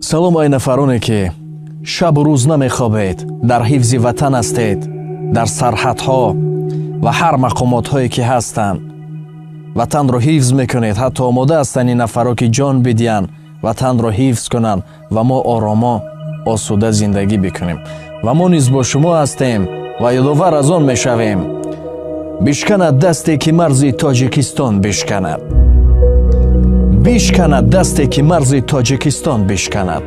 Салом ай нафароне, ки шабу рӯз намехобед, дар ҳифзи ватан ҳастед, дар сарҳадҳо ва ҳар мақомотҳое ки ҳастанд, ватанро ҳифз мекунед. Ҳатто омода ҳастанд ин нафаро, ки ҷон бидиҳанд, ватанро ҳифз кунанд ва мо оромо осуда зиндагӣ бикунем. Ва мо низ бо шумо ҳастем ва ёдовар аз он мешавем. Бишканад дасте, ки марзи Тоҷикистон бишканад, бишканад дасте, ки марзи Тоҷикистон бишканад.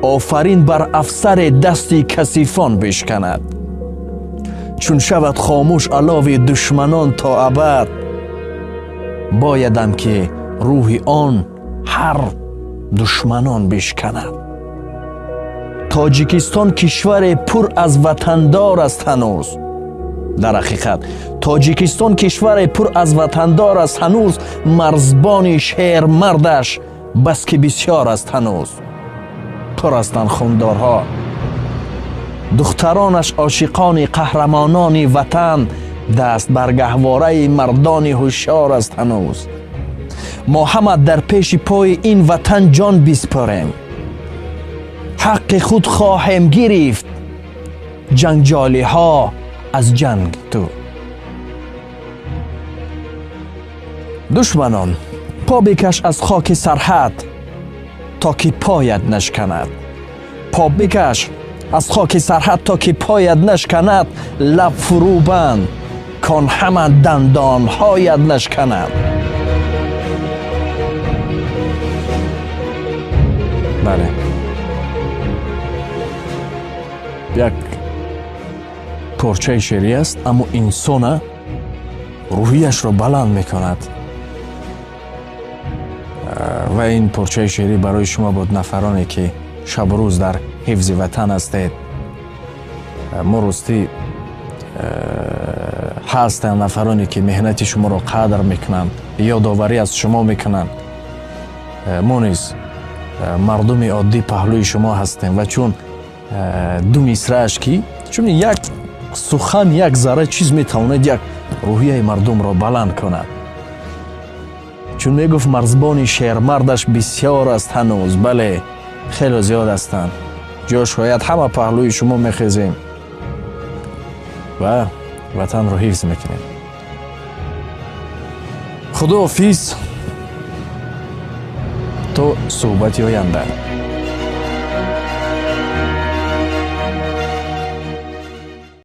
Офарин бар афсаре, дасти касифон бишканад. Чун шавад хомӯш алови душманон то абад, боядам, ки рӯҳи он ҳар душманон бишканад. Тоҷикистон кишваре пур аз ватандор аст ҳанӯз. Дар ҳақиқат, Тоҷикистон кишваре пур аз ватандор аст ҳанӯз. Марзбони шермардаш бас ки бисёр аст ҳанӯз. Пур ҳастанд хундорҳо. Духтаронаш ошиқони қаҳрамонони ватан, даст бар гаҳвораи мардони ҳушёр аст ҳанӯз. Мо ҳама дар пеши пои ин ватан ҷон биспорем, ҳаққи худ хоҳем гирифт. Ҷанҷолиҳо аз ҷанг ту. Душманон, по бикаш аз хоки сарҳад, то ки поят нашканад. По бикаш аз хоки сарҳад, то ки поят нашканад. Лаб фурӯ банд, кон ҳама дандонҳоят нашканад. Бале, як порчаи шеърӣ аст, аммо инсона рӯҳияшро баланд мекунад. Ва ин порчаи шеърӣ барои шумо буд, нафароне, ки шабу рӯз дар ҳифзи ватан ҳастед. Мо ростӣ ҳастанд нафароне, ки меҳнати шуморо қадр мекунанд, ёдоварӣ аз шумо мекунанд. Мо низ мардуми оддӣ паҳлӯи шумо ҳастем. Ва чун ду мисрааш, ки чун як сухан, як зарра чиз метавонад як рӯҳияи мардумро баланд кунад. Чун мегуфт, марзбони шермардаш бисёр аст ҳанӯз. Бале, хеле зиёд ҳастанд. Ҷо шояд ҳама паҳлӯи шумо мехезем ва ватанро ҳифз мекунем. Худоҳофиз, то суҳбати оянда.